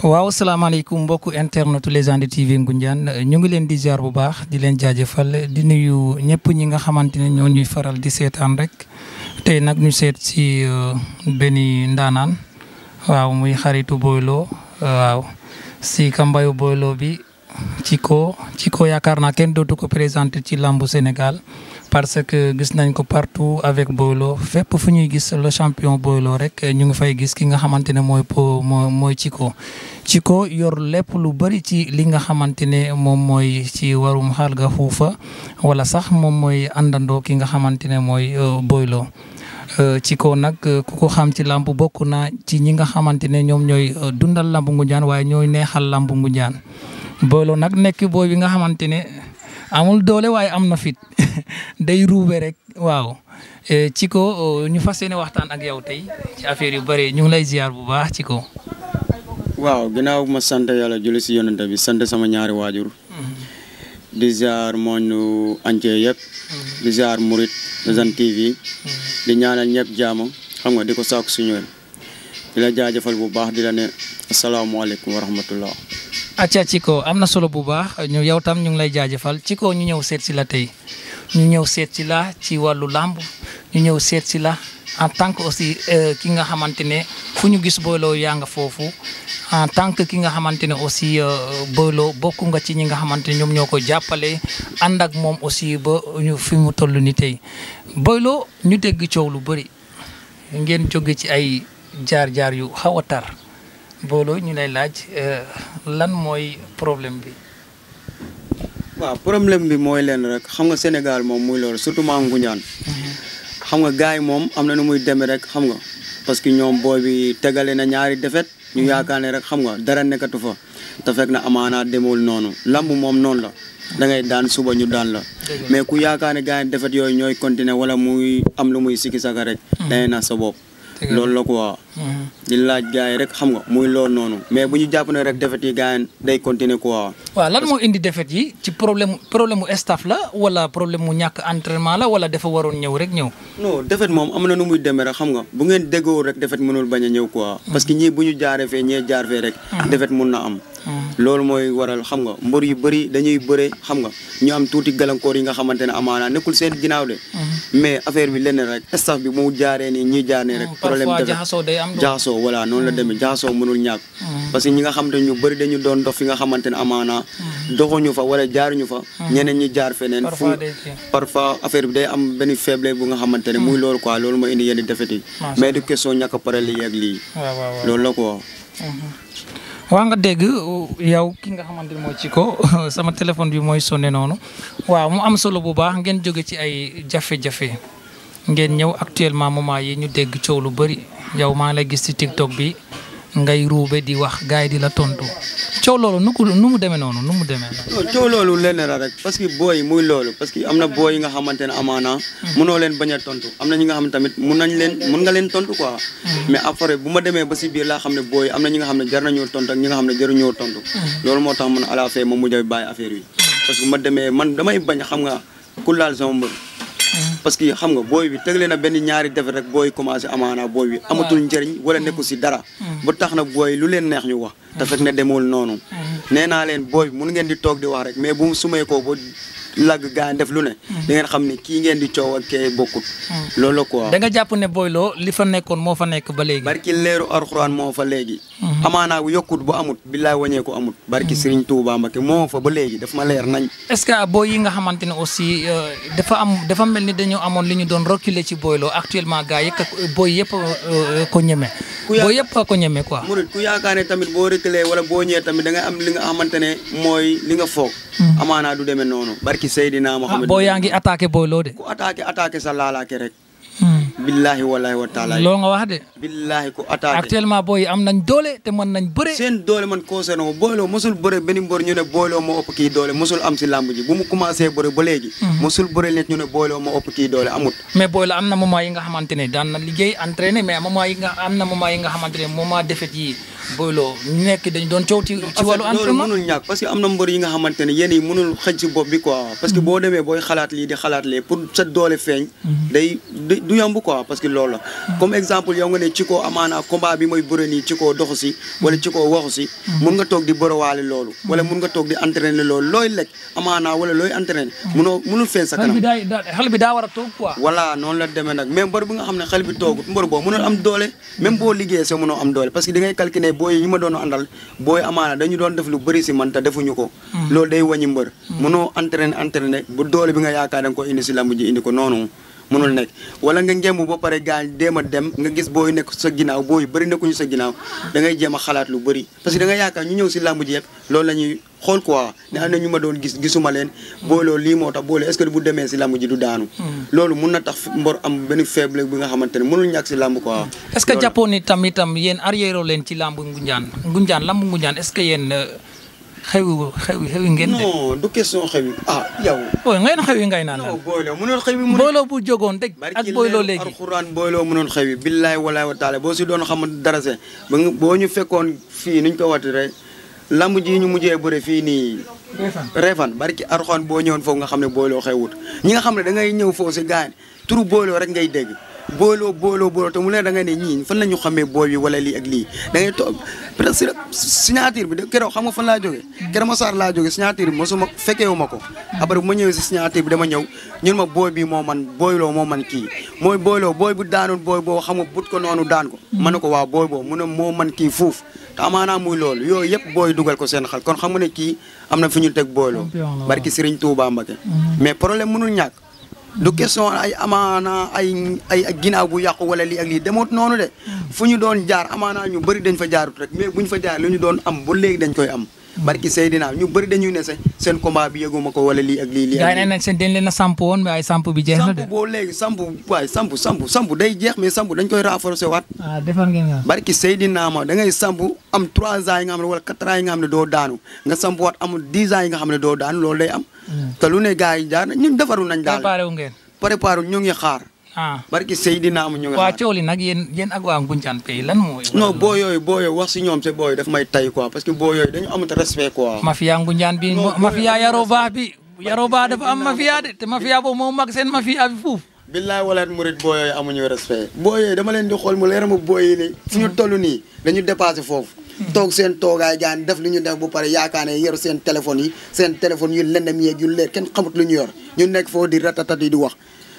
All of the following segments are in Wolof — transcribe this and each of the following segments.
waaw salaamaaleykum mbokku internetu Légende TV Ngoundiane ñu ngi leen di ziar bu baax di leen jaajëfal di nuyu ñëpp ñi nga xamante ne ñoo ñuy faral di seetaan rek tey nag ñu seet si benn ndaanaan waaw muy xaritu Boy Lo waaw si kambayu Boy Lo bi Ciko yaakaar naa kenn dootu ko présenté ci lambu Sénégal parce que gis nañ ko partout avec Boy Lo fépp fu ñuy gis le champion Boy Lo rek ñu ngi fay gis ki nga xamante ne mooy Ciko yor lépp lu bëri ci li nga xamante ne moom mooy ci warum xaal ga fuufa wala sax moom mooy àndandoo ki nga xamante ne mooy Boy Lo Ciko nag ku ko xam ci lamb bokk na ci ñi nga xamante ne ñoom ñooy dundal lambu Ngoundiane waaye ñooy neexal lambu Ngoundiane Boy Lo nag nekk booy bi nga xamante ne amul doole waaye am na fit day ruube rek waaw Ciko ñu fas yéene waxtaan ak yow tey ci affaire yu bëri ñu ngi lay ziar bu baax Ciko. waaw ginnaaw ma sant yàlla julli si yonent bi sant sama ñaari waajur. di ziar mooñu entier yëpp. di ziar Murit Légende TV. di ñaanal ñëpp jàmm xam nga di ko saako suñu yoon di la jaajëfal bu baax di la ne asalaamaaleykum wa rahmatullah. acca Ciko am na solo bu baax ñu yow tam ñu ngi lay jaajëfal Ciko ñu ñëw seet si la tey ñu ñëw seet si la ci wàllu làmb ñu ñëw seet si la en tant que aussi ki nga xamante ne fu ñu gis Boy Lo yaa nga foofu en tant que ki nga xamante ne aussi Boy Lo bokk nga ci ñi nga xamante ne ñoom ñoo ko jàppale ànd ak moom aussi ba ñu fi mu toll ni tey Boy Lo ñu dégg coow lu bëri ngeen jóge ci ay jaar-jaar yu xaw a tar Boy Lo ñu lay laaj lan mooy problème bi. waaw problème bi mooy leen rek xam nga Sénégal moom muy loolu surtout maa Ngoundiane. xam nga gars yi moom am na nu muy demee rek xam nga parce que ñoom booy bi tegale na ñaari defet ñu yaakaar ne rek xam nga dara nekkatu fa te fekk na amaanaa demul noonu lamb moom noonu la da ngay daan suba ñu daan la mais ku yaakaar ne gars yi defet yooyu ñooy continuer wala muy am lu muy sikki saka rek day na sa bopp. loolu la quoi. di laaj gars yi rek xam nga muy loolu noonu mais bu ñu jàpp ne rek defet yi gars yi day continuer quoi. waaw lan moo indi defet yi ci problème mu staff la wala problème mu ñàkk entraînement la wala dafa waroon ñëw rek ñëw. non defet moom am na nu muy demee rek xam nga bu ngeen déggoo rek defet mënul bañ a ñëw quoi. parce que ñii bu ñu jaaree fee ñee jaar fee rek. defet mun na am. loolu mooy waral xam nga mbër yu bëri dañuy bëre xam nga ñu am tuuti gàllankoor yi nga xamante ne amaana nekkul seen ginnaaw de. mais affaire bi lenn rek staff bi mu jaaree nii ñii jaar nii rek. problème defet jaxasoo day am jaxasoo voilà noonu la demee jaxasoo mënul ñàkk. parce que ñi nga xamante ne ñu bëri dañu doon dox fi nga xamante ne amaana doxuñu fa wala jaaruñu fa. ñeneen ñi jaar feneen. parfois affaire bi day am benn faiblesse bu nga xamante ne muy loolu quoi loolu mooy indi yenn defet yi. mais du question ñàkk a pare lii ak lii. loolu la quoi. waa nga dégg yow ki nga xamante ne mooy Ciko sama téléphone bi mooy sonné noonu waaw mu am solo bu baax ngeen jóge ci ay jafe-jafe ngeen ñëw actuellement moment yi ñu dégg coow lu bëri yow maa ngi lay gis ci TikTok bi ngay ruube di wax gars yi di la tontu coow loolu nu mu demee noonu nu mu demee. coow loolu lenn la rek parce que booy muy loolu parce que am na booy yi nga xamante ne amaana. mënoo leen bañ a tontu am na ñi nga xam ne tamit mun nga leen tontu quoi. mais après bu ma demee ba si biir laa xam ne booy am na ñi nga xam ne jar nañoo tontu ak ñi nga xam ne jaruñoo tontu. loolu moo tax man à la fin ma mujj a bàyyi affaire yi. parce que bu ma demee man damay bañ xam nga ku laal sama mbër. parce que xam nga booy bi tegle na benn ñaari defet rek booy commencé amaana booy bi amatul njëriñ wala nekku si dara ba tax na booy lu leen neex ñu wax te fekk ne demul noonu nee naa leen booy bi mun ngeen di toog di wax rek mais bu mu sumee ko ba lagg gaa def lu ne da ngeen xam ne kii ngeen di coow ak kee bokkut loolu la quoi. da nga jàpp ne Boy Lo li fa nekkoon moo fa nekk ba léegi. barki leeru Alxuraan moo fa léegi. amaanaa bu yokkut bu amut billaay wañeeku amut. barki Serigne Touba Mbacké moo fa ba léegi daf ma leer nañ. est-ce que booy yi nga xamante ne aussi dafa mel ni dañoo amoon li ñu doon reculer ci Boy Lo actuellement gars yi booy yëpp ko ñeme. booy yëpp ko ñeme quoi. murit ku yaakaar ne tamit boo reculer wala boo ñëwee tamit da nga am li nga xamante ne mooy li nga foog. amaanaa du demee noonu. barki Seydina Mohamed boo yaa ngi attaqué Boy Lo de. ku attaqué sa laalaake rek. billahi wallahi wa taala. loo nga wax de. billahi ku attaqué. actuellement booy am nañ doole te mën nañ bëre. seen doole man concerne wu Boy Lo mosul bëre benn mbër ñu ne Boy Lo moo ëpp kii doole mosul am si làmb ji bu mu commencé bëre ba léegi. mosul bëre nit ñu ne Boy Lo moo ëpp kii doole amut. mais Boy Lo am na moment yi nga xamante ne daan na liggéey entraîné mais am na moment yi nga xamante ne moment défaite yi Boy Lo ñu nekk dañu doon coow ci wàllu entraînement. loolu mënul ñàkk parce que am na mbër yi nga xamante ne yéen yi mënul xëj si bopp bi quoi parce que boo demee booy xalaat lii di xalaat lee pour sa doole feeñ. day du yomb quoi parce que loolu la comme exemple yow nga ne Ciko amaana combat bi mooy bëre nii Ciko doxu si wala Ciko waxu si mun nga toog di bërewaale loolu wala mun nga toog di entraîner loolu looy lekk amaana wala looy entraîner munul feeñ sa kanam xel bi daa war a toog quoi voilà noonu la demee nag mais mbër bi nga xam ne xel bi toogut mbër boo mënul am doole même boo liggéeyee sa mënoo am doole parce que di ngay calculer booy yi ma doon àndal booy amaana dañu doon def lu bëri si man te defuñu ko loolu day wàññi mbër mënoo entraîner bu doole bi nga yaakaar da nga ko indi si lamb ji indi ko noonu mënul nekk wala nga ngemb ba pare gaañ déem a dem nga gis booy nekk sa ginnaaw booy bëri nekkuñu sa ginnaaw da ngay jéem a xalaat lu bëri parce que da nga yaakaar ñu ñëw si lamb ji yëpp loolu la ñuy xool quoi ne am na ñu ma doon gisuma leen booloo lii moo tax boole est-ce que bu demee si lamb ji du daanu loolu mun na tax mbor am benn faible bi nga xamante ne mënul ñàkk si lamb quoi est-ce que jàppoon ni tamitam yéen arrière leen ci lamb Ngunjaan lamb Ngunjaan est-ce que yéen xewi ngeen de non du question xewi yow ngeen xewi ngay naan non booloo mënoon xewi booloo bu jógoon dëgg ak booloo léegi alxuraan booloo mënoon xewi billaay walaay wa taala boo si doon xam dara se boo ñu fekkoon fii nuñ ko wati rek lamb ji ñu mujjee bëre fii nii reefan barki alxuraan boo ñëwoon foofu nga xam ne booloo xewut ñi nga xam ne da ngay ñëw foofu si gaañ turu booloo rek ngay dégg booloo te mu leen da ngay ne ñii fan la ñu xamee booy bi wala lii ak lii da ngay toog peut-être signature bi keroog xam nga fan laa jógee keroog Massar laa jógee signature bi mosuma fekkeewu ma ko après bu ma ñëwee si signature bi dama ñëw ñun ma booy bi moo man booyloo moo man kii mooy booyloo booy bu daanoon booy boo xam nga but ko noonu daan ko ma ne ko waaw booy boo mu ne moo man kii fuuf te amaanaa muy loolu yooyu yëpp booy dugal ko seen xel kon xam nga ne kii am na fi ñu teg booyloo barki Serigne Touba Mbacké mais problème mënul ñàkk du question ay amaana ay ginnaaw bu yàqu wala lii ak lii demoot noonu de fu ñu doon jaar amaana ñu bëri dañ fa jaarut rek mais bu ñu fa jaar lu ñu doon am ba léegi dañ koy am barki Seydina ñu bëri dañuy ne seen combat bi yëguma ko wala lii ak lii gars yi nag seen dañ leen a samp woon mais ay samp bi jeex na de samp boo léegi samp day jeex mais samp dañ koy renforcer waat defar ngeen nga barki Seydina ma da ngay samp am 3 ans yi nga xam ne wala 4 ans yi nga xam ne doo daanu nga samp waat amul 10 ans yi nga xam ne doo daanu loolu day am te lu ne gars yi jaar ñun defaru nañ daal préparé ñu ngi xaar barki Seydina ma ñu ngi xaar waa coow li nag yéen ak waa Ngunjaan Pays lan mooy non boo yooyu wax si ñoom c'est booy daf may tay quoi parce que boo yooyu dañu amut respect quoi mafia Ngunjaan bi mafia Yaroba bi Yaroba dafa am mafia de te mafia boobu moo mag seen mafia bi fuuf billaay walaat murit boo yooyu amuñu respect boo yooyu dama leen di xool mu leer ma boo yi ni fu ñu toll nii dañu dépassé foofu toog seen toogaay gaan def lu ñu def bu pare yaakaar ne yor seen téléphone yu lendem yeeg yu leer kenn xamut lu ñu yor ñu nekk foofu di ratatat yi di wax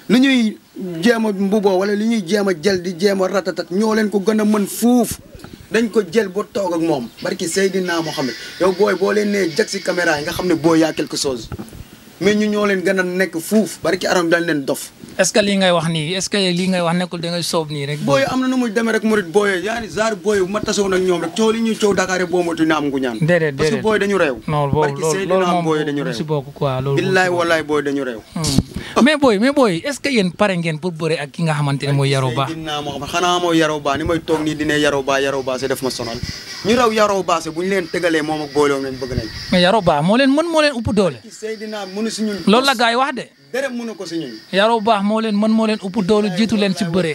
lu ñuy jéem a mbuboo wala lu ñuy jéem a jël di jéem a ratatat ñoo leen ko gën a mën fuuf dañ ko jël ba toog ak moom barki Seydina Mohamed yow booy boo leen nee jag si caméra yi nga xam ne booy yaa quelque chose mais ñu ñoo leen gën a nekk fuuf barki aram dañ leen dof est-ce que lii ngay wax nii est-ce que lii ngay wax nekkul da ngay soob nii rek booy am na nu muy demee rek murit booy yaa ni genre booy bu ma tasoon ak ñoom rek coow li ñuy coow Dakar boo moytu na am Ngunjaan déedéet parce que booy dañu réew barki Seydina booy dañu réew si bokk quoi loolu billaay wallaay booy dañu réew mais booy est-ce que yéen pare ngeen pour bëre ak ki nga xamante ne mooy Yaroba Seydina moo xam xanaa mooy Yaroba ni may toog nii dine Yaroba c'est def ma sonal ñu raw Yaroba c'est bu ñu leen tegalee moom ak booyloo nañ bëgg nañ mais Yaroba moo leen upp doole Seydina mënu si ñun loolu la gars yi wax de dere mënu ko si ñun Yaroba moo leen upp doole jiitu leen si bëre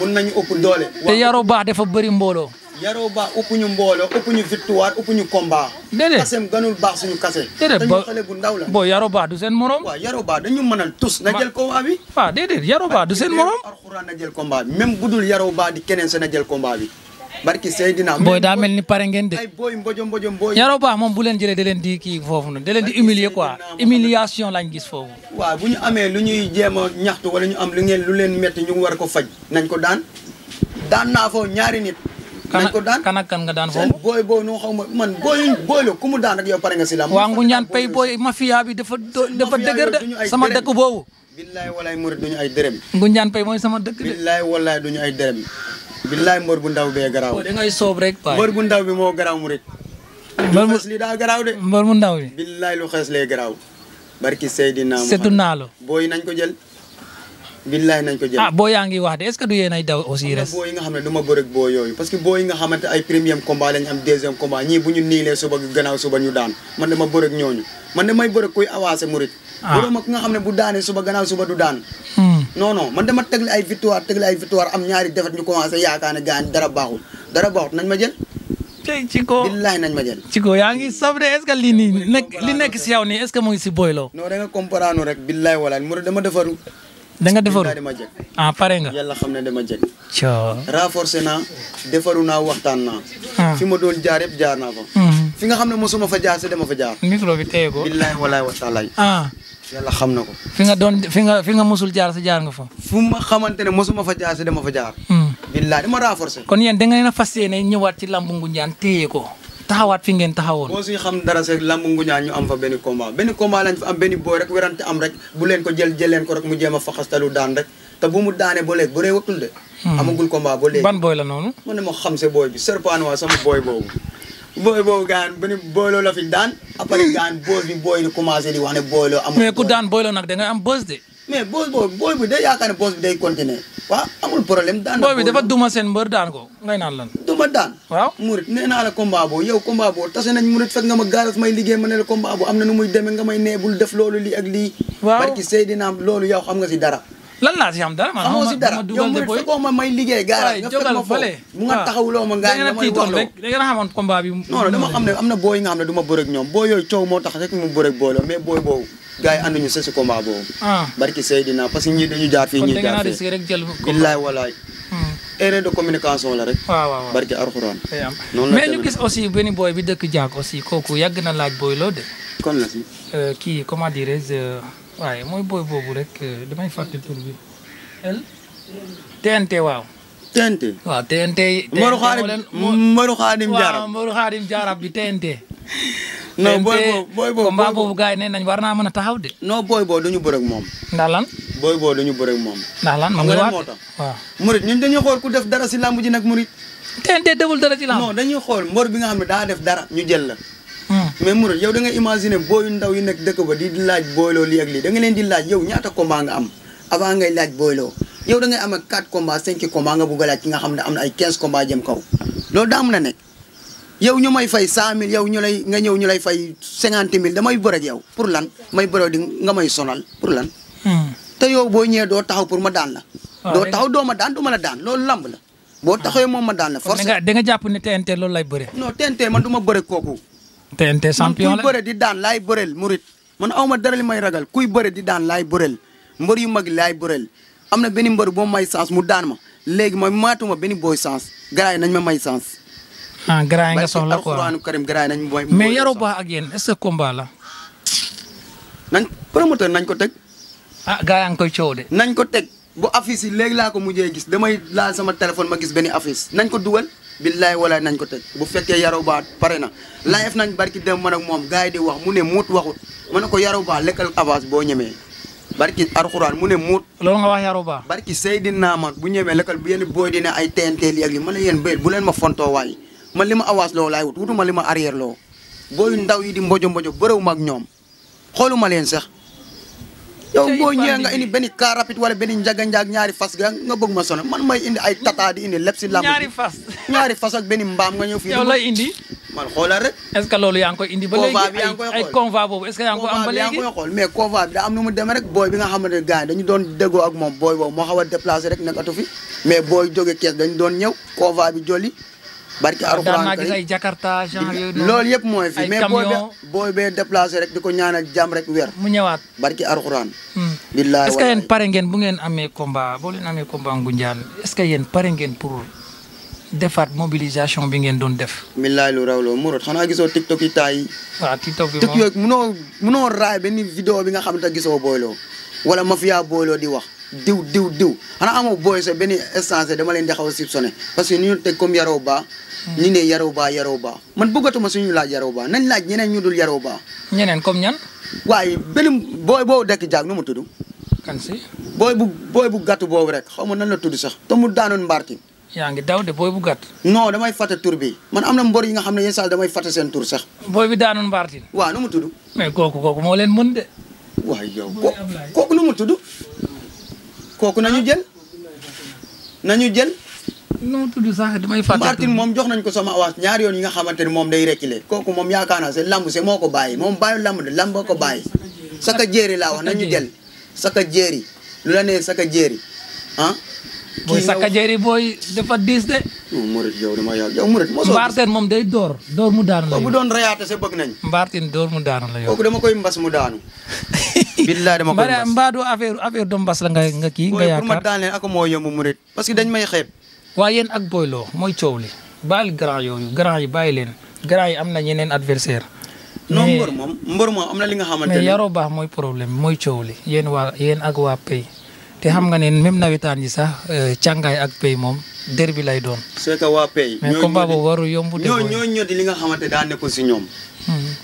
mun nañu ëpp doole te Yaroba dafa bëri mbooloo Yaroba ëpp ñu mbooloo ëpp ñu victoire ëpp ñu combat déedéet kasem ganul baax suñu kase déedéet dañu xale bu ndaw la boo Yaroba du seen morom waaw Yaroba dañu mënal tous na jël combat bi waaw déedéet Yaroba du seen morom alxuraan na jël combat bi même bu dul Yaroba di keneen sa na jël combat bi barki Seydina booy daa mel ni pare ngeen de ay booy mbojom Yaroba moom bu leen jëlee da leen di kii foofu na da leen di humilier quoi humiliation lañ gis foofu waaw bu ñu amee lu ñuy jéem a ñaxtu wala ñu am lu leen metti ñu war ko faj nañ ko daan naa foofu ñaari nit nañ ko daan kan ak kan nga daan foofu booy nu xaw ma man booy la ku mu daan ak yow pare nga si la waa Ngunjaan Pays booy mafia bi dafa dëgër de sama dëkk boobu billaay walaay murit duñu ay dërëm Ngunjaan Pays mooy sama dëkk de billaay walaay duñu ay dërëm billaay mbër bu ndaw bee garaaw da ngay soob rek mbër bu ndaw bi moo garaaw murit lu xees li daa garaaw de mbër mu ndaw bi billaay lu xees lee garaaw barki Seydina seetu naalo booy nañ ko jël billaay nañ ko jël boo yaa ngi wax de est-ce que du yéen ay daw aussi res boo yi nga xam ne du ma bërëg boo yooyu parce que boo yi nga xamante ay premier combat lañ am deuxième combat ñii bu ñu niilee suba gannaaw suba ñu daan man dama bërëg ñooñu man damay bërëg kuy avancé murit bërëg ma ki nga xam ne bu daanee suba gannaaw suba du daan non man dama tegle ay victoire am ñaari défaite ñu commencé yaakaar ne gaañ dara baaxut nañ ma jël tey Ciko billaay nañ ma jël Ciko yaa ngi sab de est-ce que lii nii li nekk si yow nii est-ce que mu ngi si boyloo non da nga comprendre rek billaay walaay murit dama defaru da nga defaru dama jeg ah pare nga. yàlla xam ne dama jeg caa. renforcé naa defaru naa waxtaan naa fi ma doon jaar yëpp jaar naa fa fi nga xam ne mosuma fa jaar si dama fa jaar micro bi téye ko. billahi walaay wa taalaay yàlla xam na ko fi nga musul jaar sa jaar nga fa. fu ma xamante ne mosuma fa jaar si dama fa jaar billahi dama renforcé kon yéen da ngeen a fas yéene ñëwaat ci lambu Ngunjaan téye ko taxawaat fi ngeen taxawoon. boo si xam dara sa lambu Ngunjaan ñu am fa benn combat lañ fa am benn booy rek werante am rek bu leen ko jël leen ko rek mu jéem a faxastalu daan rek te bu mu daanee ba léegi bu ree watul de amagul combat ba léegi ban booy la noonu man ne ma xam se booy bi serpanois sama booy boobu gaan benn booyloo la fi daan après gaan boos bi booy di commencé di wax ne booyloo amul mais ku daan booyloo nag da ngay am bës de mais boos boobu booy bi day yaakaar ne boos bi day continuer waaw amul problème daan booy bi dafa duma seen mbër daan ko ngay naan lan duma daan waaw murit nee naa la combat boobu yow combat boobu tase nañ murit fekk nga ma gaaras may liggéey ma ne la combat boobu am na nu muy demee nga may nee bul def loolu lii ak lii barki Seydina loolu yow xam nga si dara lan laa si xam dara man xamoo si dara yow murit fekkoo ma may liggéey gaaras nga fekk ma foofu mu nga taxawuloo ma ngaa nga may wax loo da ngeen a xamoon combat bi non dama xam ne am na booy nga xam ne du ma bërëg ñoom booy yooyu coow moo tax rek mu bërëg booy la mais booy boobu gars yi ànduñu sa si combat boobu barki Seydina parce que ñii dañu jaar fii ñii jaar fii rek jël billaay walaay erreur de communication la rek waaw barki Alxuraan mais ñu gis aussi benn booy bi dëkk Diack aussi kooku yàgg na laaj booy loo de kon la si kii comment dirais-je waaye mooy booy boobu rek damay fàtte tur bi TNT waaw TNT waaw TNT Mbaru Xaadim Jaarab waaw Mbaru Xaadim Jaarab bi TNT non booy boobu combat boobu gars yi nee nañ war naa mën a taxaw de non booy boobu dañu bëre ak moom ndax lan booy boobu dañu bëre ak moom ndax lan xam nga lan moo tax waaw murit ñun dañuy xool ku def dara si lamb ji nag murit TNT deful dara ci lamb non dañuy xool mbor bi nga xam ne daa def dara ñu jël la mais murit yow da nga imaginer booyu ndaw yi nekk dëkk ba di laaj booyloo lii ak lii da nga leen di laaj yow ñaata combat nga am avant ngay laaj booyloo yow da ngay am ak 4 combats 5 combats nga bugg a laaj ki nga xam ne am na ay 15 combats jëm kaw loolu daa mën a nekk yow ñu may fay 100000 yow nga ñëw ñu lay fay 50000 damay bëre ak yow pour lan may bëre di nga may sonal pour lan te yow boo ñëwee doo taxaw pour ma daan la doo taxaw doo ma daan du ma la daan loolu lamb la boo taxawee moom ma daan la force da nga jàpp ne TNT loolu lay bëre non TNT man du ma bëre kooku TNT champion la kuy bëre di daan laay bëreel murit man awma dara li may ragal kuy bëre di daan laay bëreel mbër yu mag laay bëreel am na benn mbër boo may sens mu daan ma léegi mooy maatuma benn booy sens gars yi nañ ma may sens gars yi nga soxla quoi alxuraanu karim gars yi nañ mooy mais Yarou Ba ak yéen est-ce que combat la nañ promoteur nañ ko teg gars yaa ngi koy coow de nañ ko teg bu affiche yi léegi laa ko mujjee gis damay laal sama téléphone ma gis benn affiche nañ ko dugal billaay walaay nañ ko teg bu fekkee Yarou Ba pare na live nañ barki dem man ak moom gars yi di wax mu ne muut waxut ma ne ko Yarou Ba lekkal avance boo ñemee barki alxuraan mu ne muut loolu nga wax Yarou Ba barki Seydina man bu ñemee lekkal bu yenn booy dina ay TNT li ak li ma ne yéen béyet bu leen ma fontoo waay man li ma avance loo laay wut wutuma li ma arrière loo booyu ndaw yi di mbojo bëréw ma ak ñoom xooluma leen sax yow boo ñëwee nga indi benn car rapide wala benn njaga-njaag ñaari fas ga nga bëgg ma sonal man may indi ay tata di indi lépp si lamb ñaari fas ak benn mbaam nga ñëw fii yow lay indi man xoolal rek est-ce que loolu yaa ngi koy indi ba léegi ay convoi boobu est-ce que yaa ngi koy am ba léegi yaa ngi koy xool mais convoi bi daa am nu mu demee rek booy bi nga xamante ne gars yi dañu doon déggoo ak moom booy boobu moo xaw a déplacé rek nekkatu fi mais booy jóge kees dañu doon ñëw convoi bi jolli barki daan naa gis ay Jakarta genre yooyu loolu yëpp mooy fi mais booy bee déplacé rek di ko ñaanal jàmm rek weer mu ñëwaat barki alxuraan billaay est-ce que yéen pare ngeen bu ngeen amee combat boo leen amee combat Ngunjaan est-ce que yéen pare ngeen pour defaat mobilisation bi ngeen doon def billaay lu raw loo murot xanaa gisoo TikTok yi taay waaw TikTok bi moom yooyu munoo raay benn vidéo bi nga xam ne gisoo booyloo wala mafia booyloo di wax diw xanaa amoo booy sa benn instance dama leen di xaw a soupçonné parce que ñu teg comme Yarou Ba ñu ne Yarou Ba man bëggatuma suñu laaj Yarou Ba nañ laaj ñeneen ñu dul Yarou Ba ñeneen comme ñan waaye benn booy boobu dekk jaag nu mu tudd kan si booy bu gàtt boobu rek xaw ma nan la tudd sax te mu daanoon mbaarti yaa ngi daw de booy bu gàtt non damay fàtte tur bi man am na mbor yi nga xam ne yenn saa damay fàtte seen tur sax booy bi daanoon mbaarti waaw nu mu tudd mais kooku moo leen mën de waaye yow kooku nu mu tudd kooku nañu jël non tudd sax damay fàtte Martin moom jox nañ ko sama avance ñaari yoon yi nga xamante ne moom day rekkile kooku moom yaakaar naa c'est lamb c'est moo ko bàyyi moom bàyyi lamb de lamb ko bàyyi saka jéeri laa wax nañu jël saka jéeri lu la nee saka jéeri booy sakka jëri booy dafa diis de. Murit yow dama yàgg yow Murit mosoo. Mbaarteen moom day door mu daanu la. bu doon reyaate sa bëgg nañ. Mbaarteen door mu daanu la yow. kooku dama koy mbas mu daanu. billaay dama koy mbas mbaa du affaire do mbas la nga kii nga yaakaar. pour ma daan leen ak moo yomb Murit parce que dañ may xeeb. waaye yéen ak Boylo mooy coow li bàyyil grand yooyu grand yi bàyyi leen grand yi am na ñeneen adversaire. non mbër moom am na li nga xamante ne. mais yaroo baax mooy problème mooy coow li yéen ak waa Pay te xam nga ne même nawetaan yi sax càngaay ak Pay moom derby lay doon. c'est que waa Pay. mais combat boobu waru yomb. ñoo ñodi li nga xamante daa nekkul si ñoom.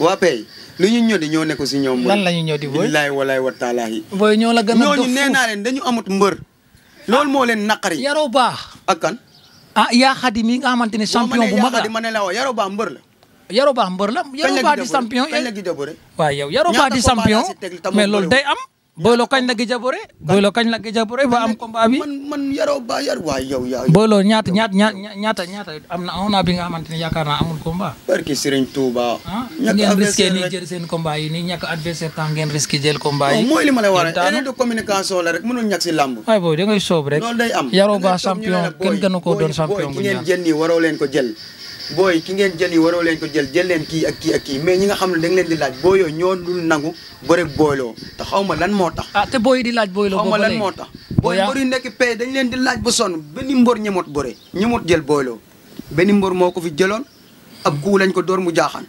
waa Pay lu ñu ñodi ñoo nekkul si ñoom. lan la ñu ñodi booy billaay walaay wa taalaahi. booy ñoo la gën a dof ñooñu nee naa leen dañu amut mbër. loolu moo leen naqari. yaroo baax. ak kan. yaa xadi mi nga xamante ne champion bu mag la ma ne la waaw yaroo baax mbër la. yaroo baax mbër la yaroo baax di champion. kañ la gëj a bëre. waaw yow yaroo baax di champion mais loolu day am. Boylo kañ la gëj a bëre. Boylo kañ la gëj a bëre ba am combat bi. man yaroo baax waay yow yaa. Boylo ñaata am na on a bi nga xamante ne yaakaar naa amul combat. barki Serigne Touba. ngeen risqué ni jël seen combat yi ni ñàkk adversaire tax ngeen risqué jël combat yi. mooy li ma la war a erreur de communication la rek mënul ñàkk si làmb. waaye booy da ngay soob rek. loolu day am yaroo baax champion kenn gënu koo doon champion bu ki ngeen jël nii waroo leen ko jël. booy ki ngeen jël yi waroo leen ko jël leen kii ak kii ak kii mais ñi nga xam ne da nga leen di laaj booy yooyu ñoo dul nangu bëre Boylo te xaw ma lan moo tax. te booy di laaj Boylo xaw ma lan moo tax. booy mbër yu nekk Pay dañ leen di laaj ba sonn benn mbër ñemut bëre ñemut jël Boylo benn mbër moo ko fi jëloon ab kuu lañ ko door mu jaaxaan.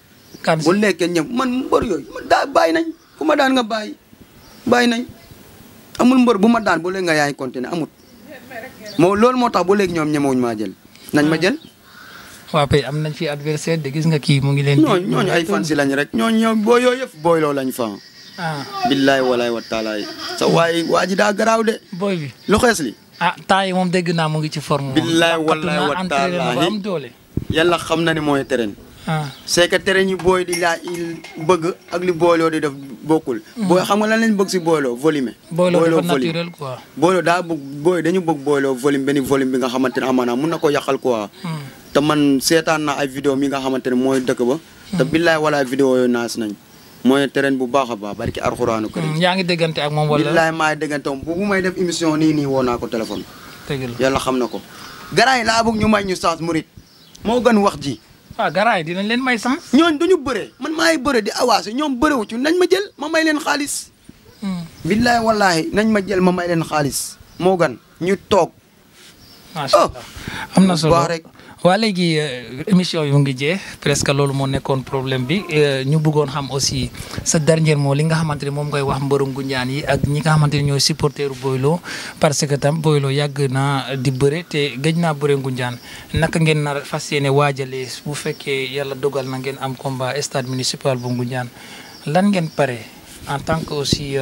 bu lekkee ñem man mbër yooyu man daa bàyyi nañ ku ma daan nga bàyyi nañ amul mbër bu ma daan bu léegi nga yaay continuer amut loolu moo tax bu léegi ñoom ñemewuñ maa jël nañ ma jël. waa Pay am nañ fi adversaire de gis nga kii mu ngi leen. ñooñu ay fan si lañ rek ñooñu boo yooyu yëpp Boylo lañ fa. billaay walaay wa taalaay. sa waa ji daa garaaw de. booy bi lu xees li. temps yi moom dégg naa mu ngi ci forme. billaay walaay wa taalaay am doole. yàlla xam na ne mooy terrain. c'est que terrain yi booy di laa bëgg ak li Boylo di def bokkul. booy xam nga lan lañ bëgg si Boylo volume. Boylo dafa naturel quoi. Boylo daa bëgg booy dañu bëgg Boylo volume benn volume bi nga xamante ne amaana mun na ko yàqal quoi. te man seetaan naa ay vidéo mi nga xamante ne mooy dëkk ba. te billaay walaay vidéo yooyu naas nañ. mooy terrain bu baax a baax barki Alxuraanu Karim. yaa ngi déggante ak moom wala. billaay maay déggante moom bu may def émission nii woo naa ko téléphone. dëgg la yàlla xam na ko. garaay yi laa bëgg ñu may ñu chance Murit moo gën wax ji. garaay dinañ leen may chance. ñooñ duñu bëre man maay bëre di awaase ñoom bërewu ci nañ ma jël ma may leen xaalis. billaay wallaahi nañ ma jël ma may leen xaalis moo gën ñu toog. macha allah am na solo rek. waa léegi émission yu ngi jeex presque loolu moo nekkoon problème bi ñu bëggoon xam aussi sa dernier mot li nga xamante ne moom ngay wax mbëru Ngoundiane yi ak ñi nga xamante ne ñooy supporteru Boylo parce que tam Boylo yàgg naa di bëre te gëj naa bëre Ngoundiane naka ngeen nar fas yéene waajalee bu fekkee yàlla dogal na ngeen am combat stade municipal bu Ngoundiane lan ngeen pare en tant que aussi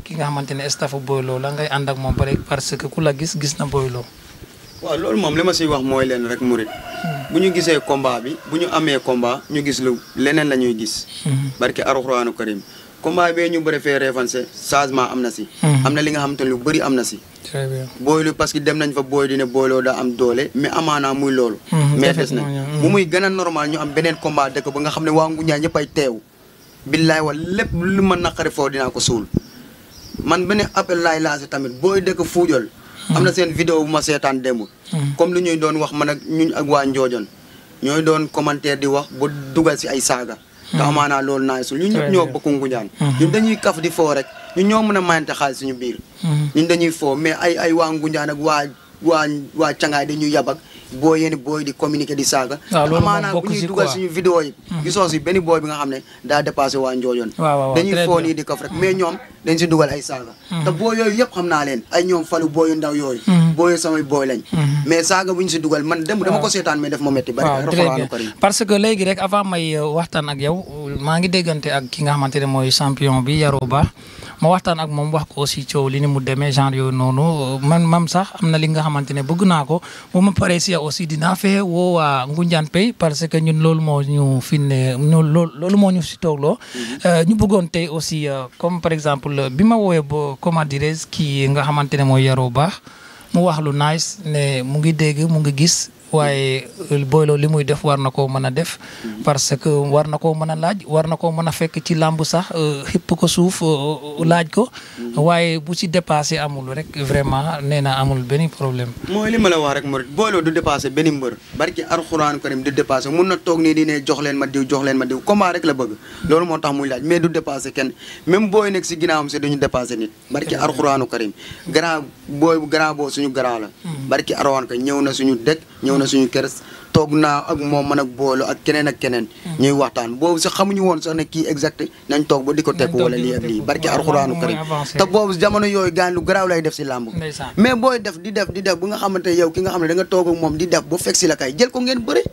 ki nga xamante ne staffu Boylo la ngay ànd ak moom pare parce que ku la gis na Boylo. waaw loolu moom li ma siy wax mooy leen rek Murit bu ñu gisee combat bi bu ñu amee combat ñu gis lu leneen la ñuy gis. barke Alxuraanu Karim combat bee ñu bëri fee reefanse changement am na si. am na li nga xamante ne lu bëri am na si. très bien Boylo parce que dem nañ fa booy di ne Boylo daa am doole mais amaanaa muy loolu. mais des na bu muy gën a normal ñu am beneen combat dëkk ba nga xam ne waa Ngoundiane ñëpp ay teew. billaay wala lépp lu ma naqari foofu dinaa ko suul man beneen appel laay lancé tamit booy dëkk Fuujol. am na seen vidéo bu ma seetaan démb. comme lu ñuy doon wax man ak ñun ak waa Njoojon ñooy doon commentaire di wax bu dugal si ay saaga. te amaanaa loolu naay sul ñun ñëpp ñoo bokk Ngoundiane. ñun dañuy kaf di foo rek ñun ñoo mën a mayante xaalis suñu biir. ñun dañuy foo mais ay waa Ngoundiane ak waa Cangaay dañuy yabak boo yéen booy di communiquer di saaga. waaw loolu amaanaa bu ñuy dugal suñu vidéo yi. gisoo si benn booy bi nga xam ne daa dépassé waa Njoojon. dañuy foo nii di kaf rek mais ñoom dañ si dugal ay saaga. te boo yooyu yëpp xam naa leen ay ñoom falu booyu ndaw yooyu. booyu samay booy lañ. mais saaga bu ñu si dugal man dama ko seetaan mais def ma métti. waaw très bien parce que léegi rek avant may waxtaan ak yow maa ngi déggante ak ki nga xamante ne mooy champion bi Yaroo Ba ma waxtaan ak moom wax ko aussi coow li ni mu demee genre yooyu noonu man sax am na li nga xamante ne bëgg naa ko bu ma paree si aussi dinaa fexe woo waa Ngoundiane Pay parce que ñun loolu moo ñu fi ne loolu moo ñu si toogloo. ñu bëggoon tey aussi comme par exemple bi ma woowee ba comment dirais kii nga xamante ne mooy Yaroo Ba mu wax lu nice ne mu ngi dégg mu ngi gis waaye Boylo li muy def war na koo mën a def parce que war na koo mën a laaj war na koo mën a fekk ci làmb sax xipp ko suuf laaj ko waaye bu ci dépassé amul rek vraiment nee na amul benn problème. mooy li ma la wax rek Mouride Boylo du dépassé benn mbër barki Alxuraan Karim du dépassé mun na toog nii di ne jox leen ma diw combat rek la bëgg loolu moo tax muy laaj mais du dépassé kenn même booy nekk si ginnaawam si duñu dépassé nit barki Alxuraanu Karim grand boo suñu grand la barki Alxuraan ka ñëw na suñu dëkk ñëw na suñu kër toog naa ak moom man ak Boylo ak keneen ñuy waxtaan boobu sax xamuñu woon sax ne kii exact nañ toog ba di ko tekk wala lii ak lii barki Alxuraanu Karim te boobu jamono yooyu gaan lu garaaw lay def si làmb mais booy def di def bu nga xamante yow ki nga xam ne da nga toog ak moom di def bu fekk si la kay jël ko ngeen bëri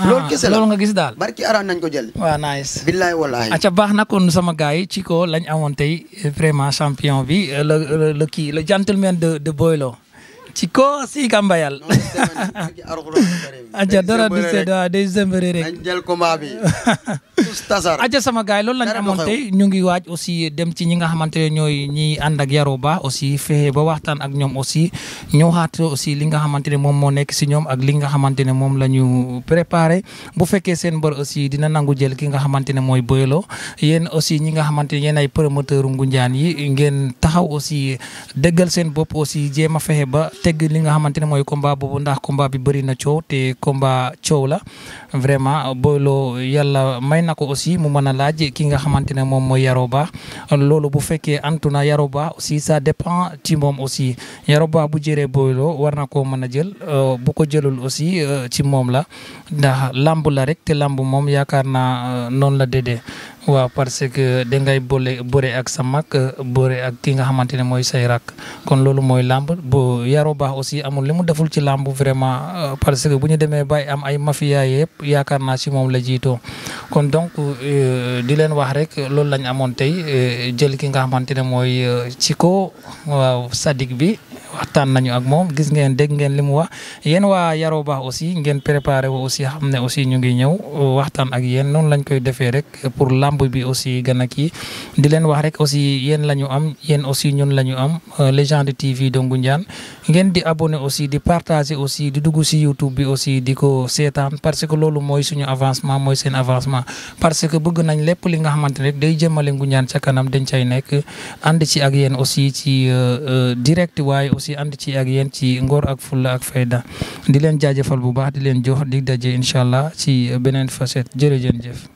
loolu kese la loolu nga gis daal barki araan nañ ko jël waaw nice billaay wallahi aca baax na kon sama gars yi ci ko lañ amoon tey vraiment champion bi le gentleman de Boylo ci ko si kambayal aja dara du sedd waaw day zembere rek nañ jël combat bi tasar aja sama gaay loolu lañ amoon tey ñu ngi waaj aussi dem ci ñi nga xamante ne ñooy ñi ànd ak Yaro Bah aussi fexe ba waxtaan ak ñoom aussi ñëwaat aussi li nga xamante ne moom moo nekk si ñoom ak li nga xamante ne moom la ñu préparé bu fekkee seen mbër aussi dina nangu jël ki nga xamante ne mooy Boylo yéen aussi ñi nga xamante ne yéen ay promoteur Ngunjaan yi ngeen taxaw aussi dëggal seen bopp aussi jéem a fexe ba tegg li nga xamante ne mooy combat boobu ndax combat bi bëri na coow te combat coow la vraiment Boylo yàlla may na ko aussi mu mën a laaj ki nga xamante ne moom mooy Yaro Bah loolu bu fekkee antu na Yaro Bah aussi ça dépend ci moom aussi Yaro Bah bu jëree Boylo war na koo mën a jël bu ko jëlul aussi ci moom la ndax lamb la rek te lamb moom yaakaar naa noonu la dédee waaw parce que dangay bëre ak sa mag bëre ak ki nga xamante ne mooy say rak kon loolu mooy lamb bu Yaro Bah aussi amul li mu deful ci lamb vraiment parce que bu ñu demee bay am ay mafia yëpp yaakaar naa si moom la jiitoo kon donc di leen wax rek loolu lañ amoon tey jël ki nga xamante ne mooy Ciko waaw Sadik bi waxtaan nañu ak moom gis ngeen dégg ngeen li mu wax yéen waa Yaro Bah aussi ngeen préparé wu aussi xam ne aussi ñu ngi ñëw waxtaan ak yéen noonu lañ koy defee rek pour lamb bi aussi gën a kii di leen wax rek aussi yéen la ñu am yéen aussi ñun la ñu am Légende TV de Ngoundiane ngeen di abonné aussi di partager aussi di dugg si YouTube bi aussi di ko seetaan parce que loolu mooy suñu avancement mooy seen avancement parce que bëgg nañ lépp li nga xamante ne rek day jëmale Ngoundiane ca kanam dañ cay nekk ànd ci ak yéen aussi ci direct waaye aussi ànd ci ak yéen ci ngor ak fulla ak fayda di leen jaajëfal bu baax di leen jox di daje incha allah ci beneen facette jërëjëf.